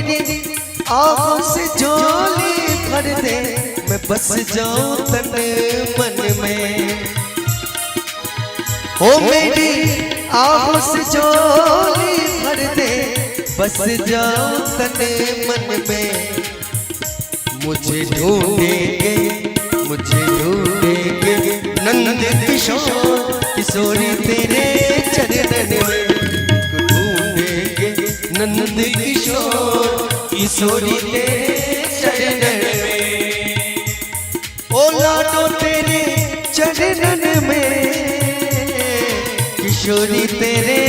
मेरी आंखों से झोली भर दे, मैं बस जाऊं तन मन में। ओ मेरी आंखों से झोली भर दे, बस जाऊं तन मन में। मुझे ढूंढेंगे, मुझे ढूंढेंगे नंद किशोर, किशोरी तेरे चरणन में। ढूंढेंगे नंद किशोर, किशोरी तेरे चरणन में। ओ लाडो तेरे चरणन में, किशोरी तेरे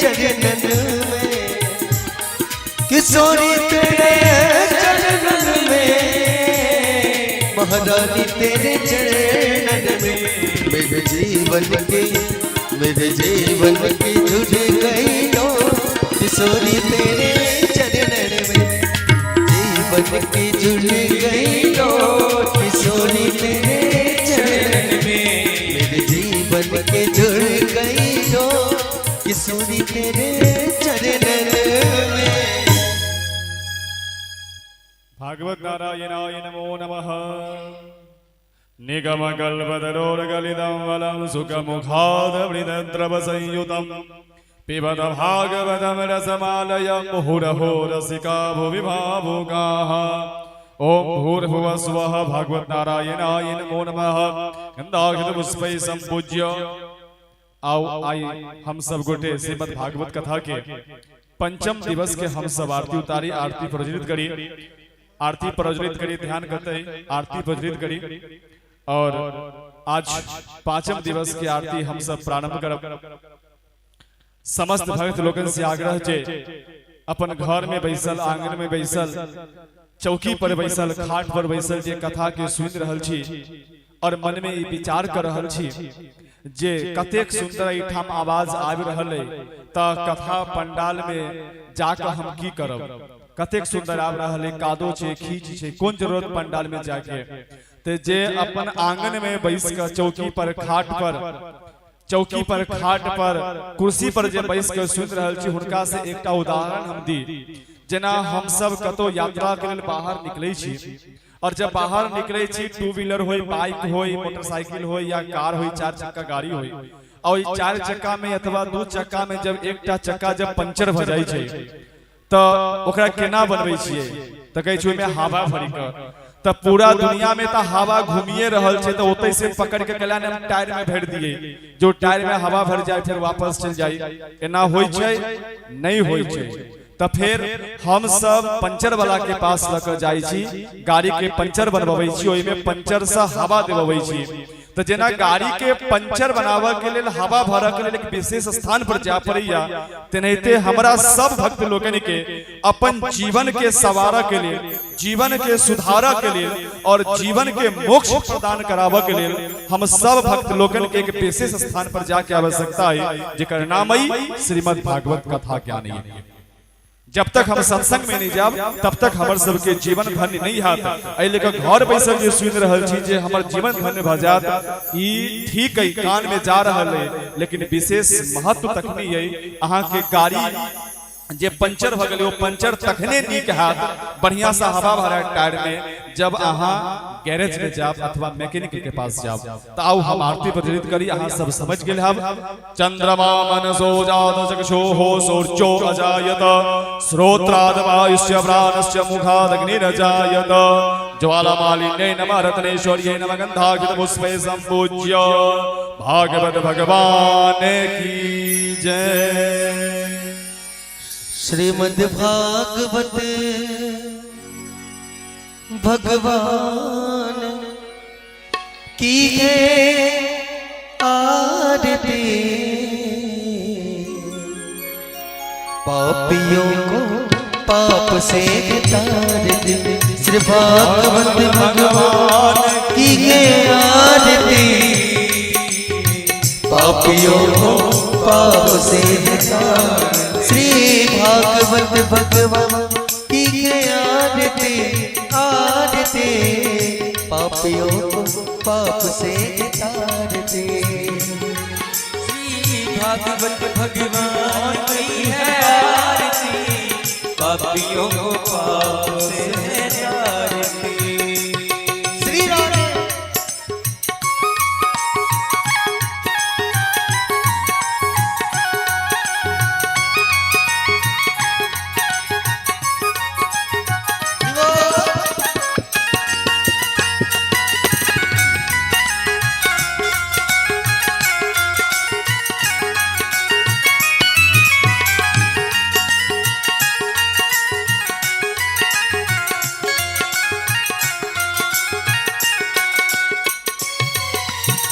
चरणन में, किशोरी तेरे चरणन में, महारानी तेरे चरणन में। मेरे जीवन के, मेरे जीवन की जुड़ गई डोर, किशोरी तेरे चरणन में। जीवन की जुड़ गई डोर, किशोरी तेरे चरणन में। मेरे जीवन के जुड़ गई डोर, किशोरी तेरे चरणन में। भागवत नारायणाय नमो नमः। निगमकल्पतरोर्गलितं फलं शुकमुखादमृतद्रवसंयुतं, पिबत भागवतं रसमालयं मुहुरहो रसिका भुवि भावुकाः। ॐ भूर्भुवः स्वः भागवत नारायणाय नमो नमः। गन्धाक्षतपुष्पैः सम्पूज्य। आओ आई हम सब गोटे श्रीमद् भागवत कथा के पंचम दिवस के हम सब आरती उतारी, आरती प्रज्वलित करी, आरती प्रज्वलित करी, ध्यान करते आरती प्रज्वलित करी। और आज पांचम दिवस की आरती हम सब प्रारंभ करब। समस्त भक्त लोगन से आग्रह जे अपन घर में बैसल, आंगन में बैसल, चौकी पर बैसल, खाट पर बैसल जे कथा के सुनि रहल छी और मन में ई विचार कर रहल छी जे कतेक सुंदर एहिठाम आवाज आबि रहल अइ, तऽ कथा पंडाल में जाकऽ हम की करब? कतेक सुंदर आबि रहल अइ, कादो छै, खींच छै, कोन जरूरत पंडाल में जाके? तऽ जे अपन आंगन में बैस कऽ चौकी पर, खाट पर, चौकी पर, खाट पर, कुर्सी पर जे बैस कऽ सुनि रहल छी, हुनका से एकटा उदाहरण हम दी। जेना हम सब कतौ यात्रा के लेल बाहर निकलै छी और जब बाहर निकलै छी, टू व्हीलर होय, बाइक होय, मोटरसाइकिल होय या कार होय, चार चक्का गाड़ी होय, और ई चार चक्का में अथवा दू चक्का में जब एकटा चक्का जब पंचर भऽ जाइ छै, तऽ ओकरा केना बनबै छियै? तऽ कहै छै, ओहिमे हवा भरि कऽ। तऽ पूरा दुनिया में तऽ हवा घूमिए रहल छै, तऽ ओतै से पकड़ के कल्याण हम टायर में भरि दिए, जो टायर में हवा भर जाए, फिर वापस चल जाए। एना होइ छै? नहि होइ छै। तऽ फेर हम सब पंचर वाला के पास लऽ कऽ जाइ छी, गाड़ी के पंचर बनबबै छी, ओहिमे पंचर से हवा देबबै छी। तऽ जेना गाड़ी के पंचर बनाबऽ के लेल, हवा भरऽ के लेल एक विशेष स्थान पर जाय पड़ैया, तेनाहिते हमरा सब भक्त लोकनि के अपन जीवन के सवारऽ के लेल, जीवन के सुधारऽ के लेल और जीवन के मोक्ष प्रदान कराबऽ के लेल हम सब भक्त लोकनि के एक विशेष स्थान पर जाके आवश्यकता है, जेकर नाम है श्रीमद् भागवत कथा ज्ञान यज्ञ। जब तक हम सत्संग में नहीं जाब, तब तक हमर सबके जीवन धन्य नहीं हैत। एहि लऽ कऽ घर बैसल जे सुनि रहल छी जे हमर जीवन धन्य भऽ जायत, ई ठीक है, कान में जा रहल है, लेकिन विशेष महत्व तखनी है, अहाँके गाड़ी जे पंचर भऽ गेलै, ओ पंचर तखने नीक हैत, बढ़िया सा हवा भरा टायर में, जब अहाँ गैरेज में जाब अथवा मैकेनिक के पास जाब। तऽ आउ हम आरती प्रज्वलित करी। अहाँ सब समझ गेल हब। चंद्रमा मनसो जात चक्षुः सूर्यो अजायत, श्रोत्राद वायुश्च प्राणश्च मुखादग्निरजायत। ज्वालामालिन्यै नमः, रत्नेश्वर्यै नमः, गन्धाक्षतपुष्पै सम्पूज्य। भागवत भगवान की जय। श्रीमद् भागवत भगवान की है आरती, पापियों को पाप से तार दे। श्री भागवत भगवान की है आरती, पापियों को पाप से तार। श्री भागवत भगवान की है आरती, आरती, पापियों को पाप से तार दे। श्री भागवत भगवान की है आरती, पापियों पापियों को पाप से है तारती। श्री राधे।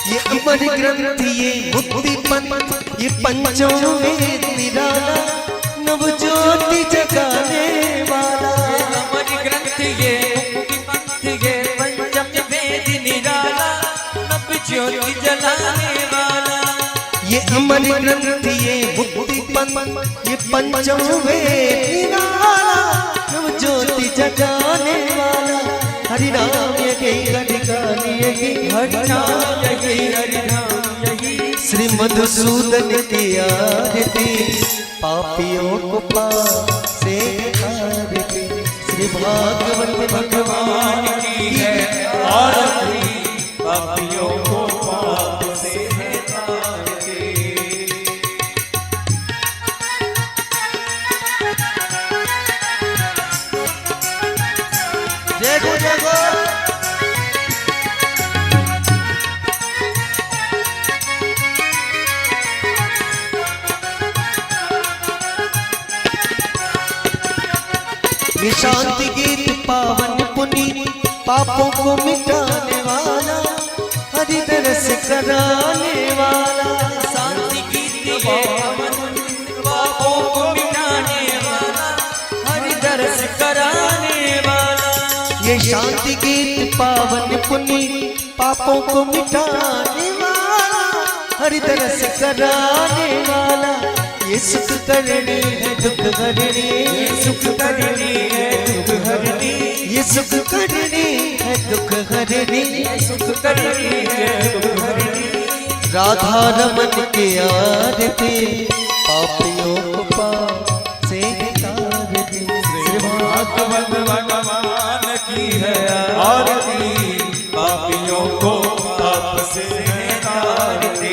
ये अमर ग्रंथ ये मुक्ति पंथ ये पंचों वेद निराला नव ज्योति जगाने वाला। अमर ग्रंथ ये मुक्ति पंथ ये पंचम वेद निराला नव ज्योति जलाने वाला। ये अमर ग्रंथ ये मुक्ति पंथ ये पंचम वेद निराला नव ज्योति जगाने वाला। हरि नाम यही हरि गान यही हरि नाम यही हरि नाम यही। श्री मधुसूदन की आरती पापियों को पाप से तारती। श्री भागवत भगवान की है आरती, पापियों को पाप से है तारती। जय गो जय गो। ये शांति गीत पावन पुनीत पापों को मिटाने वाला हरि दरस कराने वाला। शांति गीत ये पावन पापों को मिटाने वाला हरि दर्श कराने वाला। ये शांति गीत पावन पुनीत पापों को मिटाने वाला हरि दरस कराने वाला। ये सुख करनी है दुख हरनी, ये सुख करनी है दुख हरनी, ये सुख करनी है दुख हरनी, ये सुख करनी है दुख हरनी। राधा रमन के आरती पापियों को पाप से तारती। श्री भागवत भगवान की है आरती, पापियों को पाप से है तारती।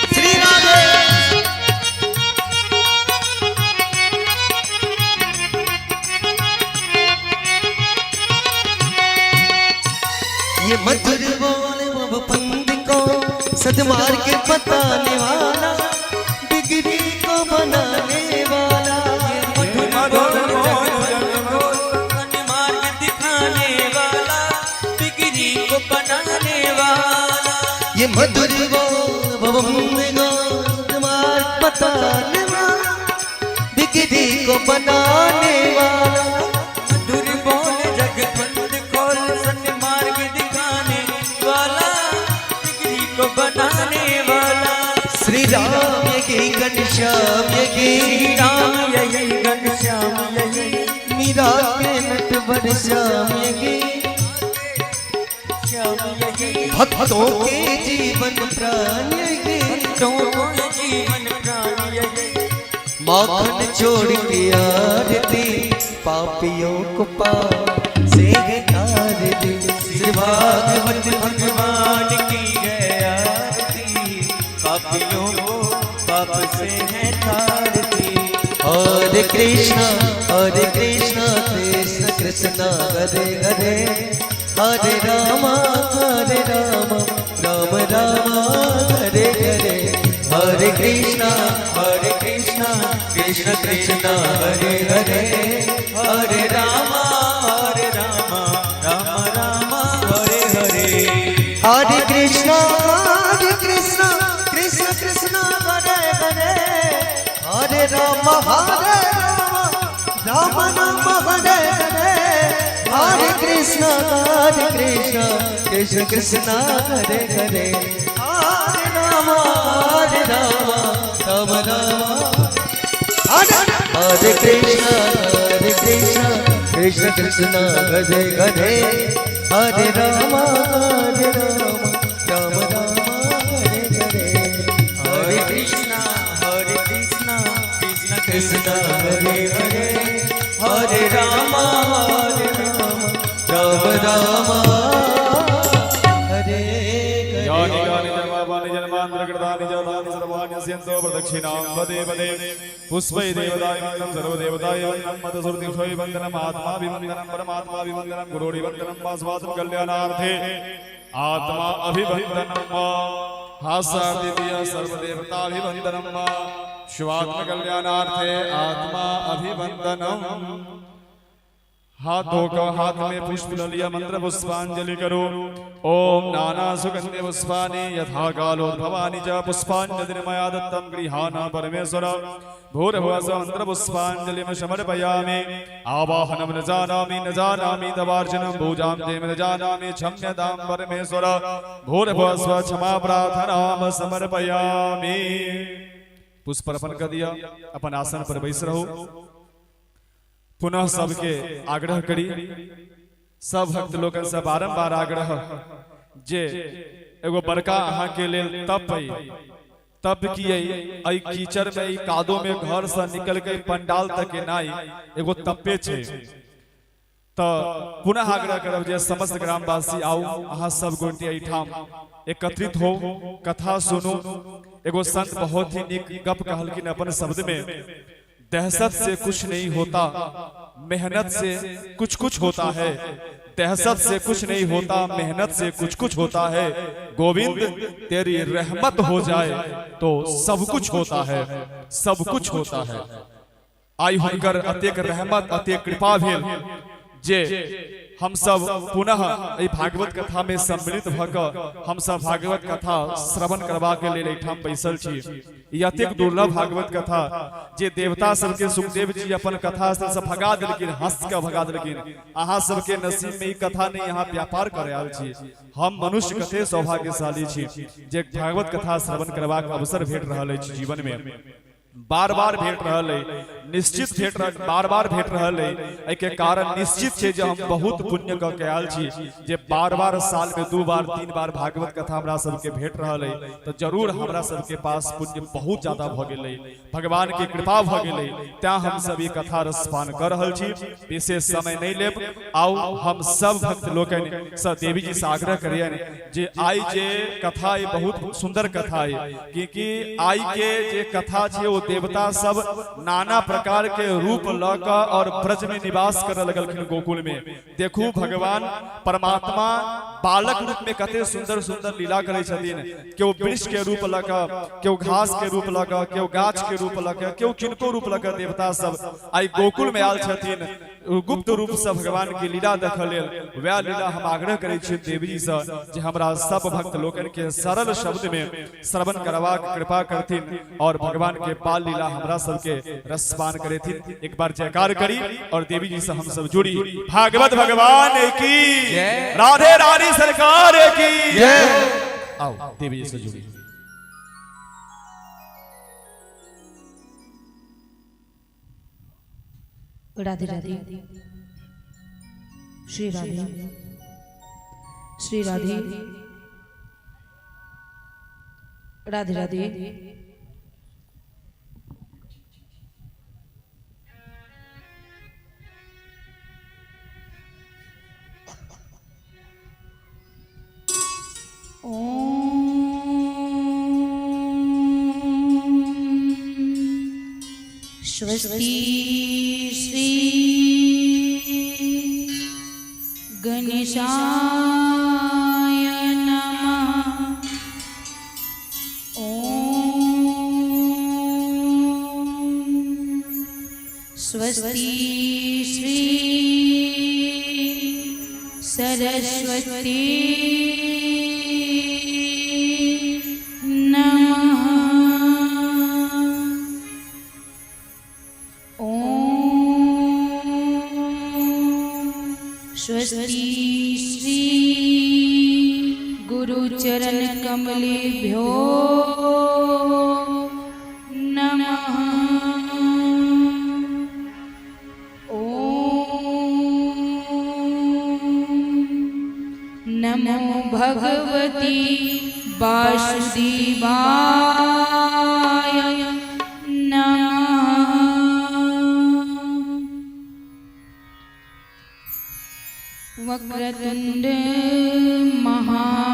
श्री राधे। ये मधुर बोल पंद को सदमार्ग के बताने वाला बिगड़ी को बनाने वाला। मधुर बोल जगत को मार्ग दिखाने वाला बिगड़ी को बनाने वाला। ये मधुर बोल पंद को सदमार्ग बताने वाला बिगड़ी को बनाने वाला। मधुर बोल जगत खोल सन्मार्ग दिखाने वाला बिगड़ी को बनाने वाला। श्री राम यही घनश्याम यही, श्री राम यही घनश्याम यही, मीरा के नटवर श्याम यही, श्याम यही, भक्तों के जीवन प्राण यही, भक्तों के जीवन प्राण यही। माखन छोड़ के आरती पापियों को पाप से तार दे। श्री भागवत भगवान की है आरती, पापियों को पाप से है तारती। हरे कृष्णा हरे कृष्णा कृष्ण कृष्ण हरे हरे, हरे रामा हरे रामा राम रामा हरे हरे। हरे कृष्णा हरे कृष्णा कृष्ण कृष्ण हरे हरे, हरे रामा हरे रामा राम राम हरे हरे। हरे कृष्णा हरे कृष्णा कृष्ण कृष्ण हरे हरे, हरे राम हरे राम राम राम हरे हरे। हरे कृष्णा हरे कृष्णा कृष्ण कृष्ण हरे हरे, हरे राम हरे हरे कृष्ण हरे कृष्ण कृष्ण कृष्ण हरे हरे, हरे राम हरे राम राम राम हरे हरे। हरे कृष्णा हरे कृष्णा कृष्ण कृष्ण हरे हरे, हरे राम हरे राम राम राम हरे हरे। यानि यानि जन्मानि जन्मान्तरकृतानि च तानि सर्वाणि स्यन्तो प्रदक्षिणां पदे पदे। पुष्पै देवताय वन्दनं, सर्वदेवताय वन्दनं, मदसुरदिक्षोय वन्दनम्, आत्माभिवन्दनं, परमात्माभिवन्दनं, गुरोरिवन्दनं, वासवासं कल्याणार्थे आत्मा अभिवन्दनं, हासादित्य सर्वदेवताभिवन्दनं, शिवात्म कल्याणार्थे आत्मा अभिवन्दनम्। हाथ धोकर हाथ में पुष्प ल लिया, मंत्र पुष्पांजलि करो। ओम नाना सुगंधि पुष्पाणि यथा कालोद्भवानि च पुष्पांजलि मया दत्तं गृहाण परमेश्वर। भूर्भुवः मंत्र पुष्पांजलिं समर्पयामि। आवाहनं न जानामि न जानामि तवार्चनं पूजां ते न जानामि क्षम्यतां परमेश्वर। भूर्भुवः क्षमा प्रार्थनां समर्पयामि। पुष्प अर्पण कर दिया, अपन आसन पर बैस रहो। पुनः सबके आग्रह करी, सब भक्त लोकन से बारंबार आग्रह जे एगो बड़का अहाँ के लेल तप अइ, तप की अइ कीचड़ में ई कादो में घर से निकल के पंडाल तक एनाइ एगो तपे छै। तो पुनः आग्रह करब जे समस्त ग्रामवासी आउ, अहाँ सब गोटे एहिठाम एकत्रित हो, कथा सुनू। एगो संत बहुत ही नीक गप कहलखिन अपन शब्द में, दहशत से कुछ नहीं होता, मेहनत से कुछ कुछ होता है। दहशत से कुछ नहीं होता, मेहनत से कुछ कुछ होता है। गोविंद तेरी रहमत हो जाए तो सब कुछ होता है, सब कुछ होता है। आई हुनकर अतेक रहमत अतेक कृपा भेल जे हम सब पुनः एहि भागवत कथा में सम्मिलित भऽ कऽ हम सब भागवत कथा श्रवण करबाक लेल एहिठाम बैसल छी। ई अतेक दुर्लभ भागवत कथा जे देवता सबके सुखदेव जी अपन कथा स्थल से भगा देलखिन, हंस के भगा देलखिन। अहाँ सबके नसीब में ई कथा नहीं, अहाँ व्यापार करे आयल छी। हम मनुष्य कते सौभाग्यशाली छी जे भागवत कथा श्रवण करबाक अवसर भेट रहल अछि, जीवन में बार बार भेट रहल अइ, निश्चित भेट रहल, बार बार भेट रहल अइ। एहिके कारण निश्चित छै जे हम बहुत पुण्य कऽ के आयल छी जे बार बार साल में 2 बार 3 बार भागवत कथा हमरा सबके भेट रहल अइ। तऽ जरूर हमरा सबके पास पुण्य बहुत ज्यादा भऽ गेल अइ, भगवान के कृपा भऽ गेल अइ, तैं हम सब ई कथा रसपान कऽ रहल छी। विशेष समय नहि लेब। आउ हम सब भक्त लोकनि सँ देवी जी से आग्रह करियनि जे आइ जे कथा अइ बहुत सुंदर कथा अइ, क्योंकि आइ के जे कथा छै ओ देवता सब नाना प्रकार के रूप ल कऽ और ब्रज में निवास करऽ लगलखिन गोकुल में। देखू भगवान परमात्मा बालक रूप में कते सुंदर सुंदर लीला करै छथिन। केओ वृक्ष के रूप ल कऽ, केओ घास के रूप ल कऽ, केओ गाछ के रूप ल कऽ, केओ किनको रूप ल कऽ देवता सब आइ गोकुल में आयल छथिन गुप्त रूप से भगवान के लीला देखऽ लेल। वएह लीला हम आग्रह करै छी देवी जी से जे हमरा सब भक्त लोकनि के सरल शब्द में श्रवण करबाक कृपा करथिन और भगवान के बाल लीला हमरा सबके रसपान करेथिन। एक बार जयकार करी और देवी जी से हम सब जुड़ी। भागवत भगवान की, राधे रानी सरकार की जय। आओ देवी जी से जुड़ी। राधे राधे, श्री राधे, श्री राधे, राधे राधे। स्वस्ति श्री गणेशाय नमः। ॐ स्वस्ति श्री सरस्वती नमः। ॐ स्वस्ति श्री गुरुचरणकमलेभ्यो नमः। भगवती वासुदेवाय नमः। वक्रतुंड महाकाय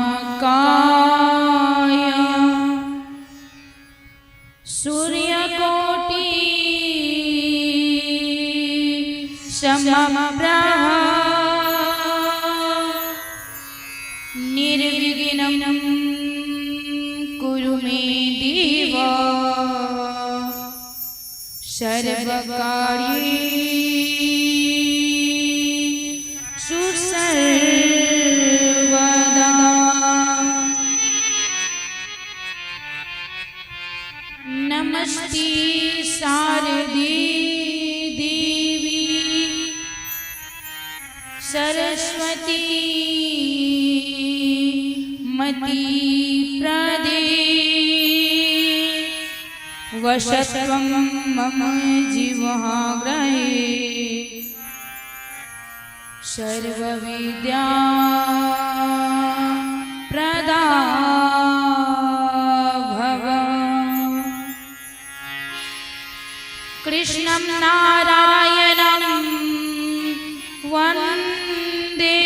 सूर्यकोटि समप्रभा निर्विघ्नं कुरु मे देव सर्वकार्येषु सर्वदा। नमस्ते शारदे देवी सरस्वती मति प्रदे वशत्वं मम जिह्वाग्रहे सर्वविद्या प्रदा भव। कृष्णं नारायणं वन्दे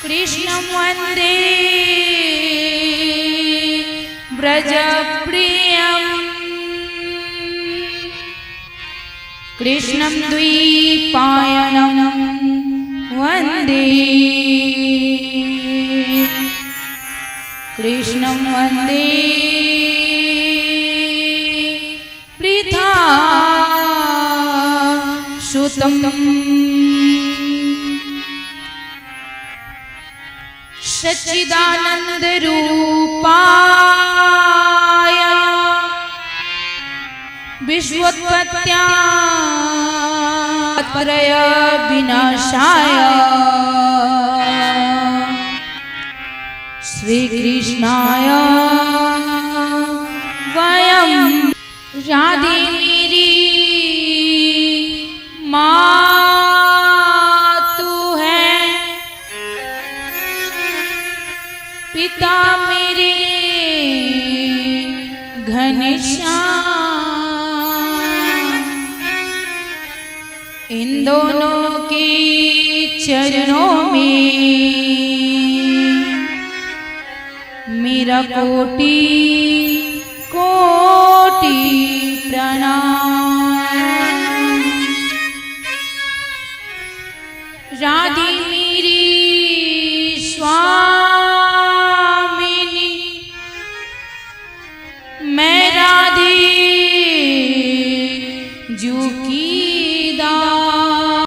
कृष्णं वन्दे व्रजप्रियम् कृष्णं द्वीपायनं वन्दे कृष्णं वन्दे पृथा सुतम्। सच्चिदानंद रूपाय विश्वोत्पत्त्यात्रय विनाशाय श्रीकृष्णाय वयं। राधे मेरी मातु है, पिता मेरे घनश्याम, इन दोनों के चरणों में मेरा कोटि कोटि प्रणाम। राधे मेरी स्वामिनी, मैं राधे जू की